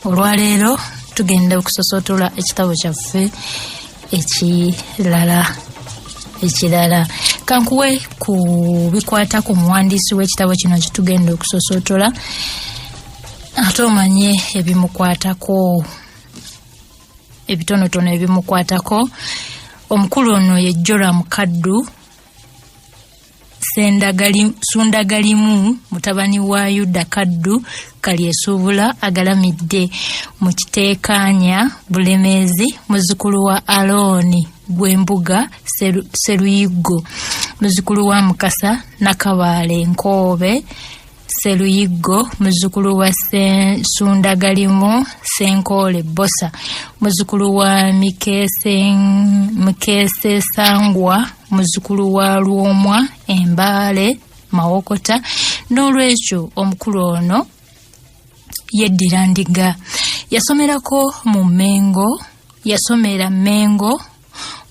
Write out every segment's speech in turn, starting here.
Olwaleero tugenda okusosotola ekitabo kyaffe ekirala ekirala. Kankuwe ku bikwata ku muwandiisi w'ekitabo kino kyetugenda okusosotola, ate omanye ebimukwatako, ebitonotono ebimukwatako. Omukulu ono ye Joram Kaddu Sundagalimu, mutabani wa Yuda Kaddu Kalyesuubula, agalamidde mu Kiteekaanya Bulemeezi, muzzukulu wa Alooni Gwembuga Seruyiggo, muzzukulu wa Mukasa Nakabaale Nkoobe Seruyiggo, muzzukulu wa Sundagalimu Senkoole Bbosa, muzzukulu wa Mukesesangwa, muzzukulu wa Lwomwa Embaale Mawokota. N'olwekyo omukulu ono yeddira Ndiga. Yasomerako mu Mmengo, yasomera Mmengo,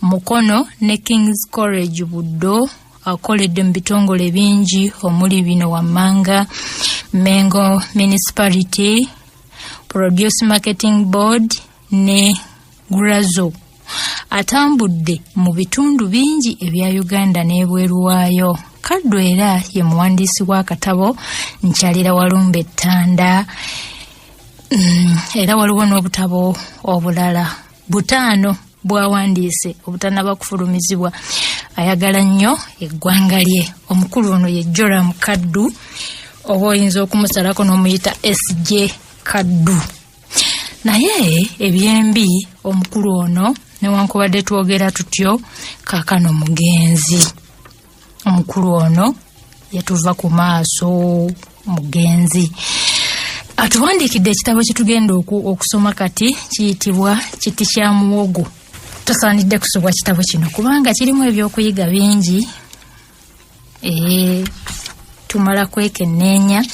Mukono ne King's College Buddo. Akoledde mu bitongole bingi omuli bino wammanga: Mengo Municipality, Produce Marketing Board ne Grazo. Atambudde mu bitundu bingi ebya Uganda n'ebweru waayo. Kaddu era ye muwandiisi w'akatabo Nkyalira Walumbe Ttanda. Era waliwo n'obutabo obulala 5 bwawandiise obutanaba kufulumizibwa. Ayagala nnyo eggwanga lye. Omukulu ono ye Joram Kaddu, oba oyinza okumusalako n'omuyita SJ Kaddu. Naye ebyembi omukulu ono newankubadde twogera tutyo, kaakano mugenzi. Omukulu ono yatuva ku maaso, mugenzi. Atuwandiikidde ekitabo kye tugenda okusoma kati, kiyitibwa Kiti kya Muwogo. Tosaanidde kusubwa kitabo kino kubanga kirimu ebyokuyiga bingi. Tumala kwekenneenya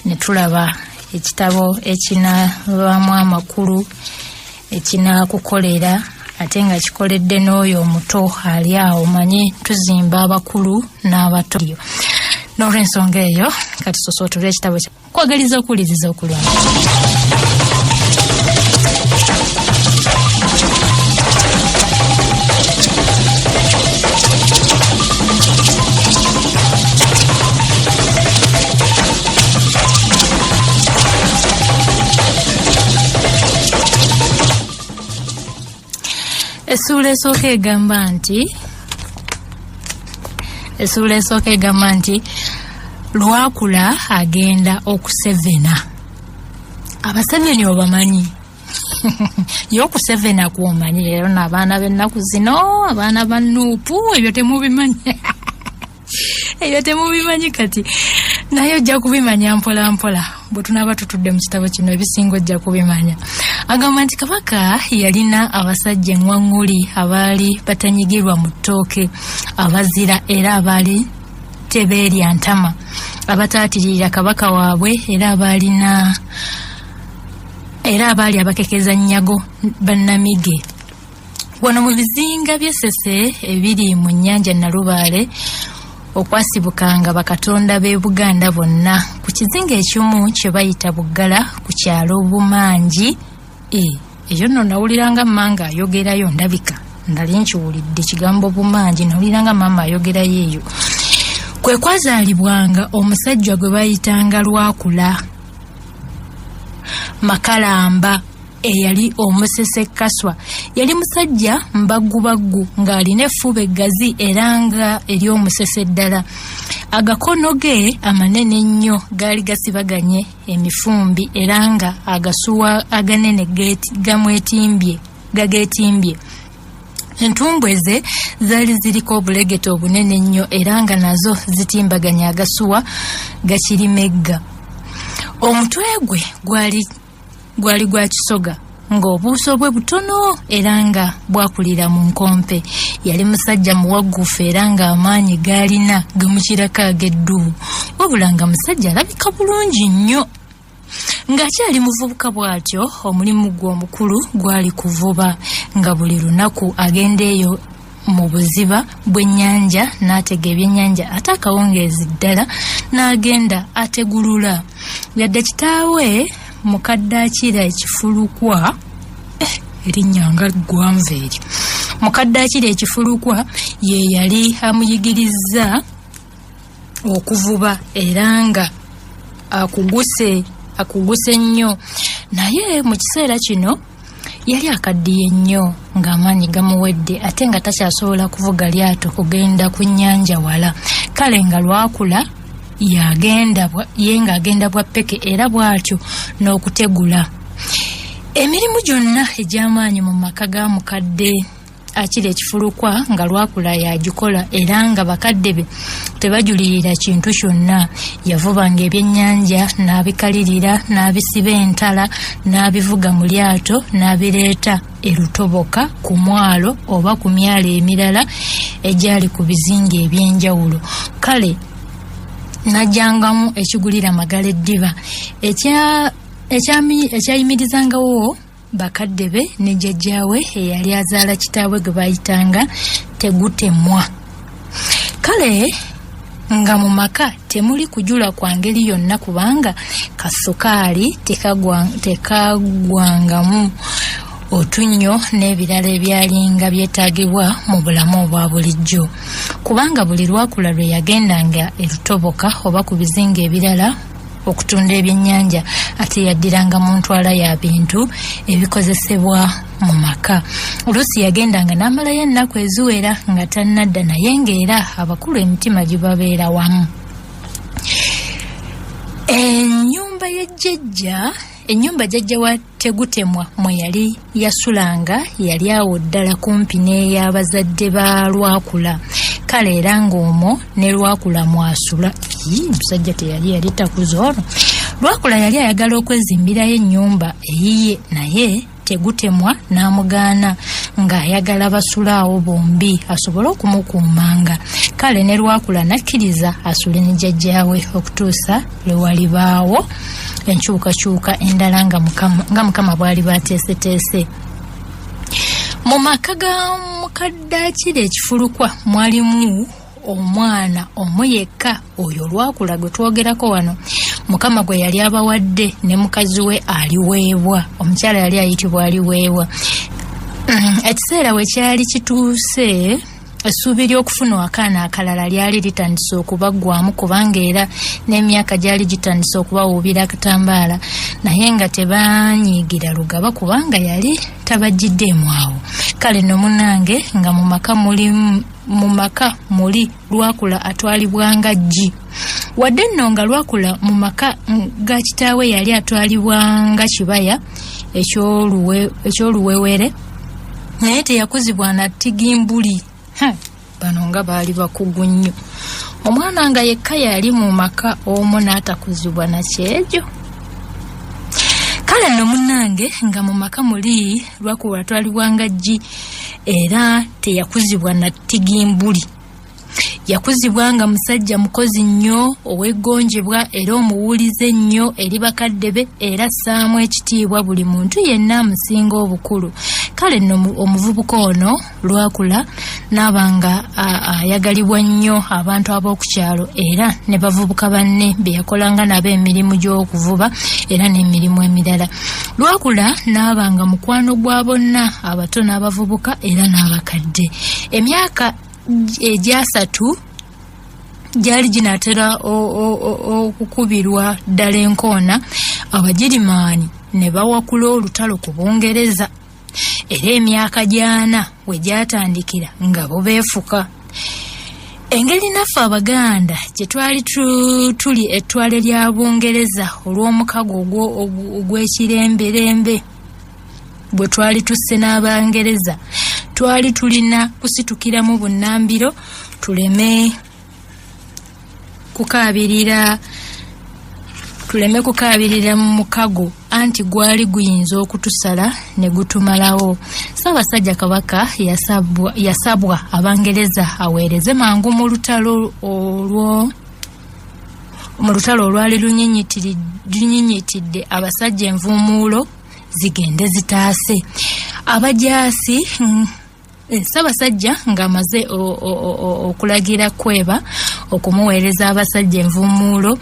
ne tulaba ekitabo ekinabaamu amakulu, ekinaakukolera, ate nga kikoledde n'oyo omuto ali awo. Manyi tuzimba abakulu n'abato. N'olwensonga eyo kati sosootole ekitabo kya kwagaliza okuwuliriza okulungi. Essuula esooka egamba nti, essuula esooka egamba nti Lwakula agenda okusevena. Abaseveni obamanyi? Ye okusevena kwomanyi leero n'abaana b'ennaku zino, abaana ba Nuupu, ebyo temubimanyi, ebyo temubimanyi kati, naye ojja kubimanya mpola mpola bwe tunaaba tutudde mu kitabo kino, ebisinga ojja kubimanya. Agamba nti Kabaka yalina abasajja eŋŋwaŋŋuli abaali batanyigirwa mu ttooke, abazira era abaali tebeerya ntama, abataatirira Kabaka waabwe, era abaalina era abaali abakekeza nnyago bannamige. Wano mu bizinga by'Essese ebiri mu nnyanja Nalubaale okwasibukanga bakatonda b'e Buganda bonna, ku kizinga ekimu kye bayita Buggala ku kyalo Bumangi. Eyo nno nawuliranga mmange ayogerayo, ndabika nali nkiwulidde kigambo Bumangi, nawuliranga maama ayogerayo. Eyo kwe kwazaalibwanga omusajja gwe bayitanga Lwakula Makalamba, eyali omusese Kaswa. Yali musajja mbaggubaggu ng'alina effuba eggazi era nga ery'omusese ddala. Agakono ge amanene ennyo gaali gasibaganye emifumbi era nga agasuwa aganene gamwetimbye, gageetimbye. Entumbwe ze zaali ziriko obulegete obunene ennyo era nga nazo zitimbaganye agasuwa gakirimegga. Omutwe gwe gwali gwa kisoga, ng'obuuso bwe butono era nga bwakulira mu nkompe. Yali musajja muwagguufu era ng'amaanyi g'alina gamukirako ag'eddubu, wabula nga musajja alabika bulungi nnyo. Ng'akyali muvubuka bw'atyo, omulimu gwe omukulu gwali kuvuba, nga buli lunaku agenda eyo mu buziba bw'ennyanja n'atega ebyennyanja, ate akawungeezi ddala n'agenda ategulula. Yadde kitaawe mukadde Akira Ekifulukwa, erinnya nga ggwanvu eryo, mukadde Akira Ekifulukwa ye yali amuyigirizza okuvuba era nga akuguse nnyo. Naye mu kiseera kino yali akaddiye nnyo ng'amaanyi gamuwedde ate nga takyasobola kuvuga lyato kugenda ku nnyanja wala. Kale nga Lwakula ye ng'agenda bwa ppeke era bw'atyo n'okutegula. Emirimu gyonna egy'amaanyi mu maka ga mukadde Akira Ekifulukwa nga Lwakula yagikola era nga bakadde be tebajulirira kintu kyonna. Yavubanga ebyennyanja n'abikalirira, n'abisiba entala, n'abivuga mu lyato, n'abireeta erutoboka ku mwalo oba ku myalo emirala egyali ku bizinga eby'enjawulo. Kale n'ajjangamu ekigulira Magala eddiba ekyayimirizangawo bakadde be ne jjajjaawe eyali azaala kitaabwe gwe bayitanga Tegutemwa. Kale nga mu maka temuli kujula kwa ngeri yonna kubanga kasukaali tekagwangamu otunnyo n'ebirala ebyalinga byetaagibwa mu bulamu obwa bulijjo, kubanga buli Lwakula lwe yagendanga erutoboka oba ku bizinga ebirala okutunda ebyennyanja ate yaddiranga mu ntwala ya bintu ebikozesebwa mu maka. Oluusi yagendanga n'amalayo ennaku eziwera nga tannadda, naye ng'era abakulu emitima gibabeera wamu. Ennyumba ya jjajja, ennyumba jjajja wa Tegutemwa mwe yali yasulanga yali awo ddala kumpi n'ey'abazadde ba Lwakula. Kale era ng'omwo ne Lwakula mwasula. Musajja teyali yali takuza ono. Lwakula yali ayagala okwezimbirayo ennyumba eyiye naye Tegutemwa n'amugaana ng'ayagala basulaawo bombi asobole okumukuumanga. Kale ne Lwakula n'akkiriza asule ne jjajjaawe okutuusa lwe walibaawo enkyukakyuka endala nga Mukama bw'aliba ateeseteese. Mu maka ga mukadde Akira Ekifulukwa mwalimu omwana omu yekka, oyo Lwakula gwe twogerako wano, Mukama gwe yali abawadde ne mukazi we Aliweebwa. Omukyala yali ayitibwa Aliweebwa. Ekiseera we kyali kituuse essuubi ly'okufuna akaana akalala lyali litandise okubaggwamu kubanga era n'emyaka gyali gitandise okubawuubira akatambaala, naye nga tebanyiigira Lugaba kubanga yali tabajjiddeemu awo. Kale nno munnange nga mu maka muli Lwakula atwalibwanga ggi. Wadde nno nga Lwakula mu maka ga kitaawe yali atwalibwanga kibaya eky'oluwewere, naye teyakuzibwa na tigimbuli. Bano nga baali bakugu nnyo. Omwana nga yekka yali mu maka omu n'atakuzibwa na kyejo. Kale nno munnange nga mu maka muli Lwakula atwalibwanga ggi era teyakuzibwa na tigimbuli. Yakuzibwa nga musajja mukozi nnyo, ow'eggonjebwa era omuwulize ennyo eri bakadde be, era assaamu ekitiibwa buli muntu yenna amusinga obukulu. Kale nno omuvubuka ono Lwakula n'aba nga ayagalibwa nnyo abantu ab'oku kyalo era ne bavubuka banne be yakolanga nabo emirimu gy'okuvuba era n'emirimu emirala. Lwakula n'aba nga mukwano gwa bonna, abato n'abavubuka era n'abakadde. Emyaka egyasatu gyali ginaatera okukubirwa ddala enkoona, Abagirimaani ne bawakula olutalo ku Bungereza, era emyaka gy'ana we gyatandikira nga bo beefuka. Engeri naffe Abaganda gye twali tuli ettwale lya Bungereza olw'omukago ogw'ekiremberembe bwe twali tusse n'Abangereza, twali tulina kusitukiramu bunnambiro tuleme kukaabirira mu mukago, anti gwali guyinza okutusala ne gutumalawo. Ssaabasajja Kabaka yasabwa Abangereza aweereze mangu mu lutalo olwo, mu lutalo olwali lunyinyitidde abasajja envuumuulo zigende zitaase abajaasi. Ssaabasajja ng'amaze okulagira Kweba okumuweereza abasajja envuumuulo,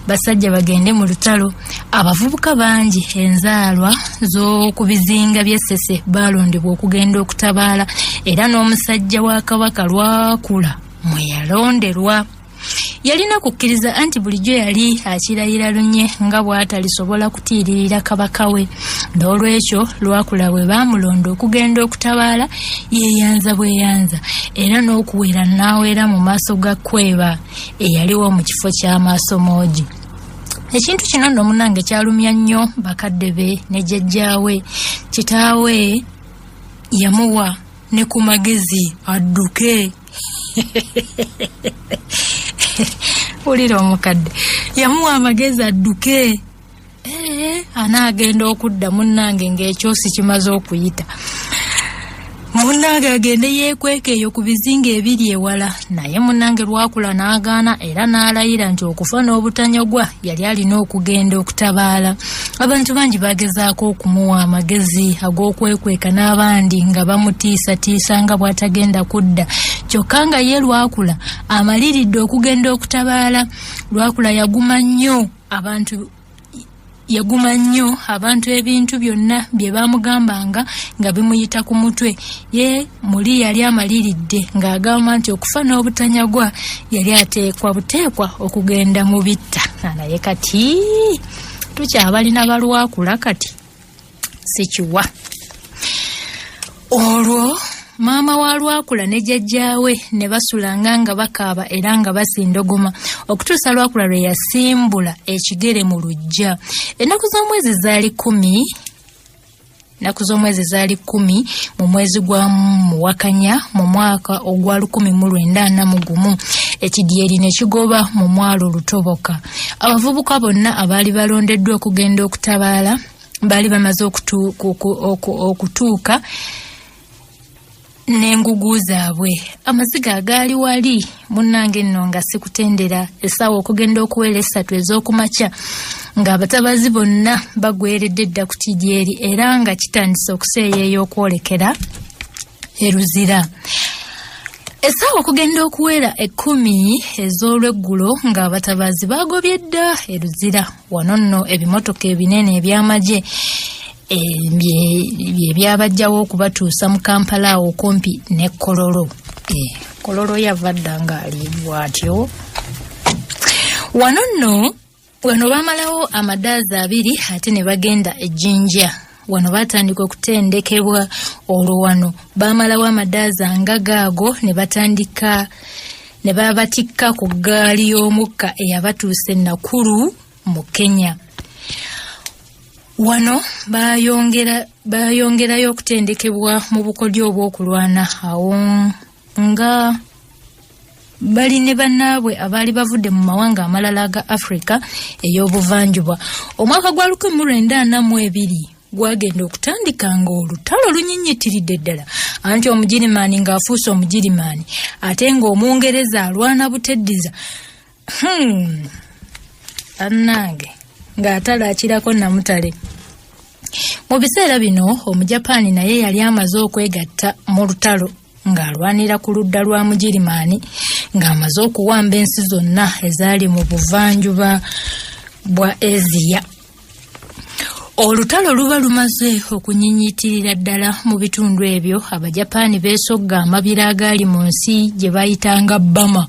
basajja bagende mu lutalo. Abavubuka bangi enzaalwa z'oku bizinga by'e Ssese baalondebwa okugenda okutabaala era n'omusajja wa Kabaka Lwakula mwe yalonderwa. Yalina kukkiriza anti bulijjo yali akirayira lunye nga bw'atalisobola kutiiririra kabaka we. N'olwekyo Lwakula bwe baamulonda okugenda okutabaala yeeyanza bweyanza era n'okuwera n'awera mu maaso ga Kweba eyaliwo mu kifo kya Maasomoogi. Ekintu kino nno munnange kyalumya nnyo bakadde be ne jjajjaawe. Kitaawe yamuwa ne ku magezi adduke. Wulira omukadde yamuwa amagezi adduke. Anaagenda okudda munnange ng'ekyosi kimaze okuyita. Munnange agende yeekweka eyo ku bizinga ebiri ewala. Naye munnange Lwakula n'agaana era n'alayira nti okufa n'obutanyagwa yali alina okugenda okutabaala. Abantu bangi bagezaako okumuwa amagezi ag'okwekweka n'abandi nga bamutiisatiisa nga bw'atagenda kudda, kyokka nga ye Lwakula amaliridde okugenda okutabaala. Lwakula yaguma nnyo abantu yaguma nnyo abantu ebintu byonna bye baamugambanga nga bimuyita ku mutwe. Ye muli yali amaliridde ng'agamba nti okufa n'obutanyagwa yali ateekwa buteekwa okugenda mu bitta. Naye kati tukyabalina balwakula kati sikiwa. Olwo maama wa Lwakula ne jjajjaawe ne basulanga nga bakaaba era nga basindogoma okutuusa Lwakula lwe yasimbula ekigere mu luggya. Ennaku z'omwezi zaali 10 ennaku z'omwezi zaali 10 mu mwezi gwa Muwakanya mu mwaka ogwa 1941 ekidyeri ne kigoba mu mwalo Lutoboka. Abavubuka bonna abaali balondeddwa okugenda okutabaala baali bamaze okutuuka n'engugu zaabwe. Amaziga agaali wali munnange nno nga sikutendera. Essaawa okugenda okuwera 3 ez'okumakya ng'abatabazi bonna bagweredde dda ku kidyeri era nga kitandise okuseeyeeya okwolekera e Luzira. Essaawa okugenda okuwera 10 ez'olweggulo ng'abatabazi bagobye dda e Luzira. Wano nno ebimotoka ebinene eby'amagye bye byabajjawo okubatuusa mu Kampala awo okumpi ne Kololo. Kololo yava dda ng'ali bw'atyo. Wano nno wano baamalawo amadaazi 2 ate ne bagenda e Jinja. Wano baatandika okutendekebwa. Olwo wano baamalawo amadaazi nga gaago ne batandika ne babatikka ku ggaali y'omukka eyabatuusa e Nakuru mu Kenya. Wano baayongerayo okutendekebwa mu bukodyo obw'okulwana awo nga bali ne bannaabwe abaali bavudde mu mawanga amalala aga Afrika ey'obuvanjuba. Omwaka gwa 1942 gwagenda okutandika ng'olutalo lunyinyitiridde ddala, anti Omugirimaani ng'afuuse Omugirimaani ate ng'Omungereza alwana buteddiza. Bannange ng'atalo akirako namutale. Mu biseera bino Omujapaani naye yali amaze okwegatta mu lutalo ng'alwanira ku ludda lwa Mugirimaani ng'amaze okuwamba ensi zonna ezaali mu buvanjuba bwa Asia. Olutalo luba lumaze okunyinyitirira ddala mu bitundu ebyo, Abajapaani beesogga amabira agaali mu nsi gye bayitanga Bama.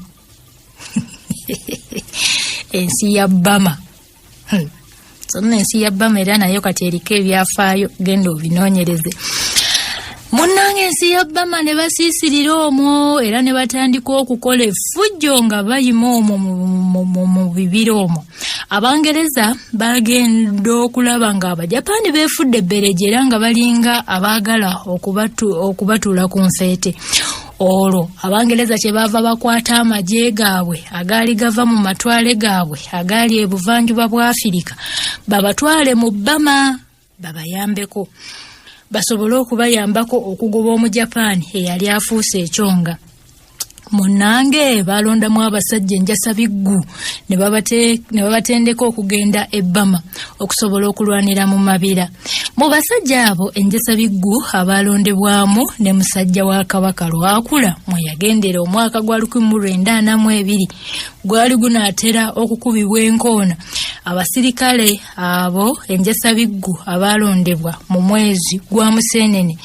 Ensi ya Bama. Sonna ensi ya Bama era nayo kati eriko ebyafaayo, genda obinoonyereze. Munnange ensi ya Bama ne basiisirira omwo era ne batandika okukola effujjo nga bayima omwo mu bibira omwo. Abangereza bagenda okulaba ng'Abajapaani beefudde ebbereje era nga balinga abaagala okubatuula ku nfeete. Olwo Abangereza kye baava bakwata amagye gaabwe agaali gava mu matwale gaabwe agaali ebuvanjuba bwa Afirika babatwale mu Bama babayambeko basobole okubayambako okugoba Omujapaani eyali afuuse ekyonga. Munnange baalondamu abasajja enjasabiggu ne babatendeka okugenda e Bama okusobola okulwanira mu mabira. Mu basajja abo enjasabiggu abaalondebwamu ne musajja wa Kabaka Lwakula mwe yagendera omwaka gwa 1942 gwali gunaatera okukubibwa enkoona. Abasirikale abo enjasabiggu abaalondebwa mu mwezi gwa Museenene,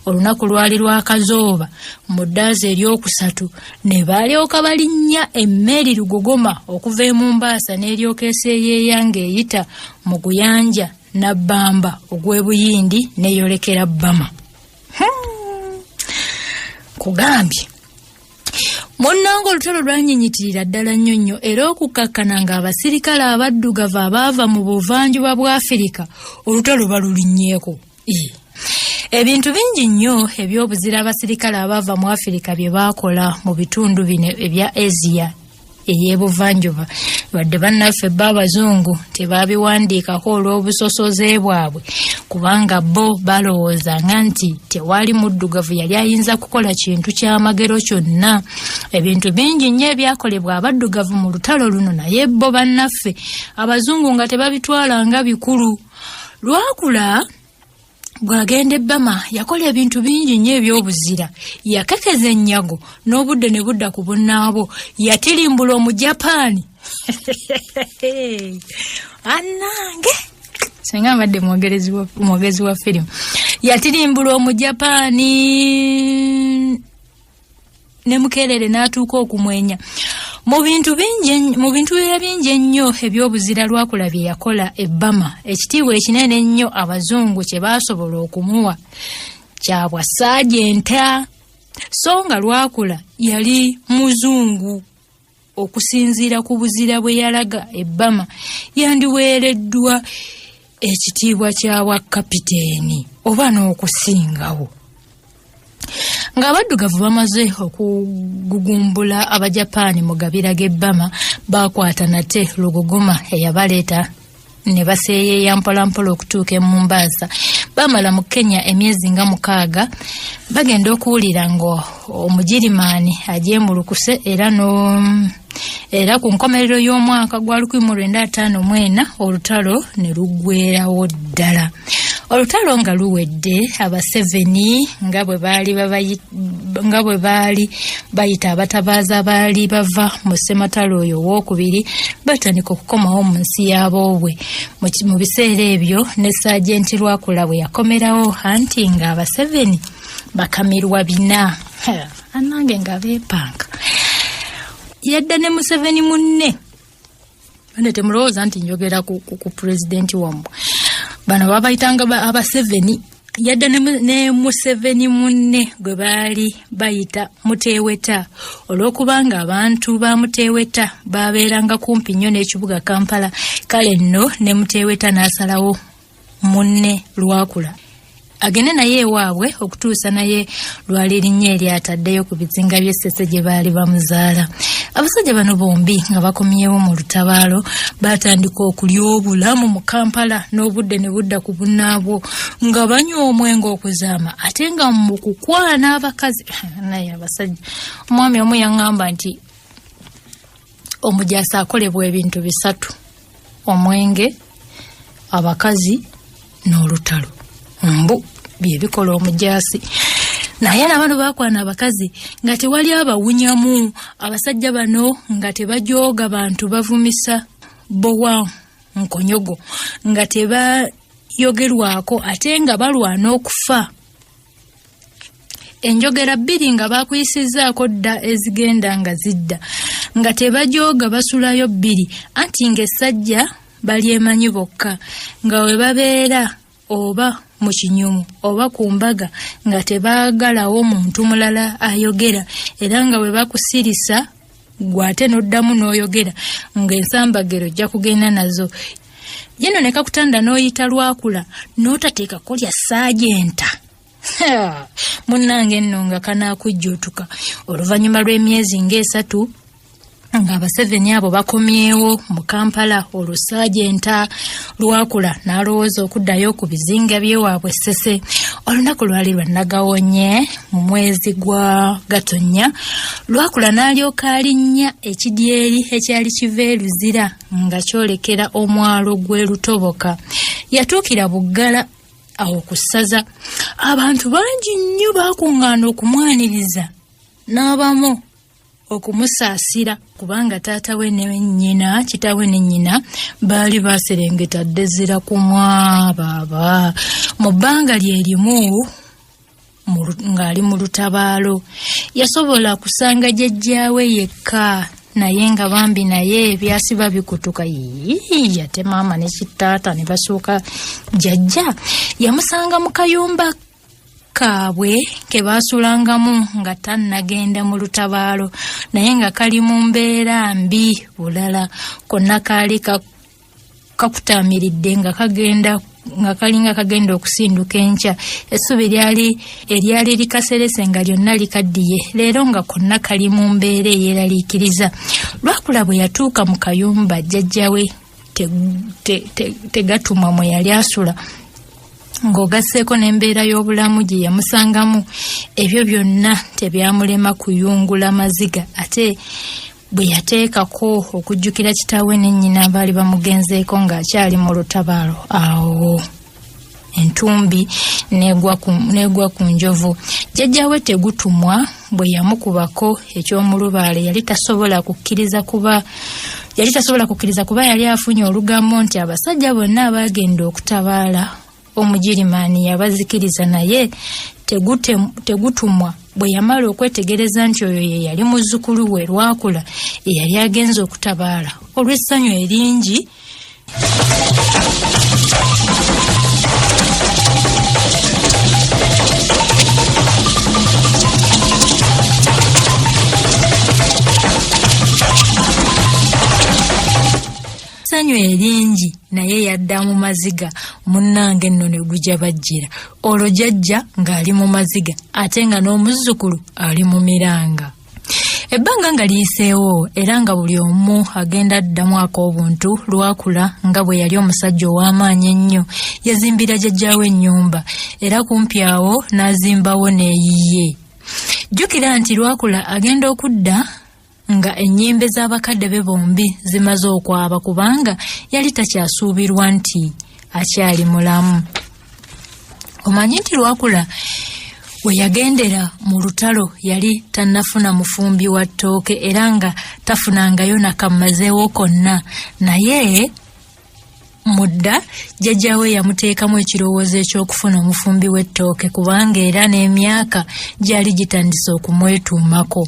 olunaku lwali lwa Kazooba mu ddaazi eryokusatu, ne balyoka balinnya emmeeri Lugogoma okuva e Mumbaasa n'eryoka eseeyeeya ng'eyita mu guyanja Nabbamba ogw'e Buyindi n'eyolekera Bama. Kugambye munnange olutalo lwanyinyitirira ddala nnyo nnyo, era okukkakkana ng'abasirikale abaddugavu abaava mu buvanjuba bwa Afirika olutalo balulinnyeeko. Ebintu bingi nnyo eby'obuzira abasirikale abaava mu Afirika bye baakola mu bitundu bino ebya Asia ey'ebuvanjuba, wadde bannaffe bo abazungu tebabiwandiikako olw'obusosoze bwabwe, kubanga bo balowoozanga nti tewali muddugavu yali ayinza kukola kintu kyamagero kyonna. Ebintu bingi nnyo ebyakolebwa abaddugavu mu lutalo luno, naye bo bannaffe abazungu nga tebabitwala nga bikulu. Lwakula bw'agenda e Bama yakola ebintu bingi nnyo eby'obuzira. Yakekeza ennyago n'obudde ne budda ku bunnaabwo. Yatirimbula Omujapaani. Annange singa mbadde mwogezi wa firimu. Yatirimbula Omujapaani ne Mukerere n'atuuka okumwenya. Mu bintu bingi, mu bintu bingi ennyo eby'obuzira Lwakula bye yakola e Bama, ekitiibwa ekinene ennyo abazungu kye baasobola okumuwa kya bwa saajenta. So nga Lwakula yali muzungu, okusinziira ku buzira bwe yalaga e Bama, yandiweereddwa ekitiibwa kya bwa kapiteeni oba n'okusingawo. Ng'abaddugavu bamaze okugugumbula Abajapaani mu gabira g'e Bama, baakwata nate Lugogoma eyabaleeta ne baseeyeeya mpolampola okutuuka e Mumbaasa. Baamala mu Kenya emyezi nga 6, bagenda okuwulira ng'Omugirimaani agyemulukuse, era no era ku nkomerero y'omwaka gwa 1954 olutalo ne luggwerawo ddala. Olutalo nga luwedde, Abaseveni nga bwe baali nga bwe baali bayita abatabaazi abaali bava mu ssematalo oyo owookubiri, batandika okukomawo mu nsi y'aboobwe. Mu biseera ebyo ne Saajenti Lwakula bwe yakomerawo, anti nga Abaseveni bakamirwa bina. Anange nga beepanka. Yadda ne Museveni munne. Bane temulowooza nti njogera ku pulezidenti wammwe. Bano babayitanga Abaseveni. Yadda ne Museveni munne gwe baali bayita Muteeweta, olw'okubanga abantu ba Muteeweta babeeranga kumpi nnyo n'ekibuga Kampala. Kale nno ne Muteeweta n'asalawo munne Lwakula agende naye ewaabwe okutuusa naye lwali linnya eryataddeyo ku bizinga by'Essese gye baali bamuzaala. Abasajja bano bombi nga bakomyewo mu lutabaalo baatandika okulya obulamu mu Kampala n'obudde ne budda ku bunnaabwo, nga banywa omwenge okuzaama, ate nga mu kukwana abakazi. Naye abasajja, omwami omu yaŋŋamba nti omujaasi akolebwa ebintu bisatu: omwenge, abakazi n'olutalo. Mbu bye bikola omujaasi. Naye na bano baakwana abakazi nga tewali abawunyamu. Abasajja bano nga tebajooga bantu bavumisa bowa nkonyogo, nga tebayogerwako, ate nga balwana okufa. Enjogera bbiri nga baakuyisizzaako dda ezigenda nga zidda, nga tebajooga basulayo bbiri, anti ng'essajja balyemanyi bokka, nga we babeera oba mu kinyumu oba ku mbaga nga tebaagalawo muntu mulala ayogera, era nga bwe bakusirisa gwe ate n'oddamu n'oyogera ng'ensambagero ojja kugenda nazo. Yeno ne kakutanda n'oyita Lwakula n'otateekako lya saajenta. Munnange nno nga kanaakujjuutuka. Oluvannyuma lw'emyezi ng'esatu ng'Abaseveni abo bakomyewo mu Kampala, olwo saajenta Lwakula n'alowooza okuddayo ku bizinga by'ewaabwe Ssese. Olunaku lwali lwa Nagawonye mu mwezi gwa Gatonnya. Lwakula n'alyoka alinnya ekidyeri ekyali kiva e Luzira nga kyolekera omwalo gw'e Lutoboka. Yatuukira Buggala awo ku ssaza. Abantu bangi nnyo baakuŋŋaana okumwaniriza n'abamu okumusaasira kubanga taata we ne nnyina, kitaawe ne nnyina baali baaserengeta dda ezzira ku mwabaaba mu bbanga lye limu ng'ali mu lutabaalo. Yasobola kusanga jjajjaawe yekka naye nga bambi naye byasiba bikutuka. Yii, ate maama ne kitaata ne basooka jjajja. Yamusanga mu kayumba kaabwe ke baasulangamu nga tannagenda mu lutabaalo naye nga kali mu mbeera mbi bulala. Konna kaali kakutaamiridde nga kagenda nga kalinga kagenda okusinduka enkya. Essubi lyali eryali likaserese nga lyonna likaddiye leero nga konna kali mu mbeera eyeeraliikiriza. Lwakula bwe yatuuka mu kayumba jjajjawe tegatumwa mwe yali asula, ng'ogasseeko n'embeera y'obulamu gye yamusangamu, ebyo byonna tebyamulema kuyungula maziga. Ate bwe yateekako okujjukira kitaawe ne nnyina abaali bamugenzeeko ng'akyali mu lutabaalo, awo entumbi n'egwa ku njovu. Jjajjaawe Tegutumwa bwe yamukubako eky'omulubaale yali tasobola kukkiriza kuba yali tasobola kukkiriza kuba yali afunye olugambo nti abasajja bonna abaagenda okutabaala Omugirimaani yabazikiriza, naye Tegutumwa bwe yamala okwetegereza nti oyo ye yali muzzukulu we Lwakula eyali agenze okutabaala, olw'essanyu eringi ssanyu eringi naye yadda mu maziga. Munnange nno ne gujja bajjira olwo jajja ng'ali mu maziga ate nga n'omuzzukulu ali mu miranga. Ebbanga nga liyiseewo era nga buli omu agenda addamu ak'obuntu, Lwakula nga bwe yali omusajja ow'amaanyi ennyo yazimbira jjajjaawe ennyumba era kumpi awo n'azimbawo n'eyiye. Jjukira nti Lwakula agenda okudda nga ennyimbe z'abakadde be bombi zimaze okwaba kubanga yali takyasuubirwa nti akyali mulamu. Omanyi nti Lwakula we yagendera mu lutalo yali tannafuna mufumbi wa ttooke era nga tafunangayo nakammazeewo konna, naye mudda jjajjaawe yamuteekamu ekirowoozo eky'okufuna omufumbi w'ettooke kubanga era n'emyaka gyali gitandise okumwetuumako.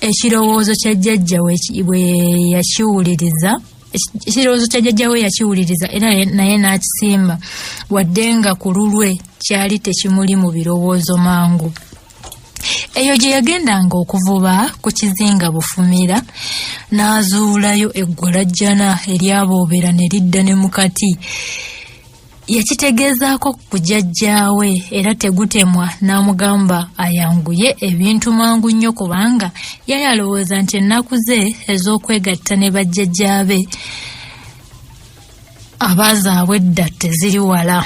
Ekirowoozo kya jjajja bwe yakiwuliriza ekirowoozo kya jjajja we yakiwuliriza era naye n'akisiima wadde nga ku lulwe kyali tekimuli mu birowoozo mangu. Eyo gye yagendanga okuvuba ku kizinga Bufumira n'azuulayo eggwalajjana eryaboobera ne lidda ne mu kati. Yakitegeezaako ku jjajjaawe era Tegutemwa n'amugamba ayanguye ebintu mangu nnyo kubanga yali alowooza nti ennaku ze ez'okwegatta ne bajjajjaabe abaazaabwe edda teziri wala.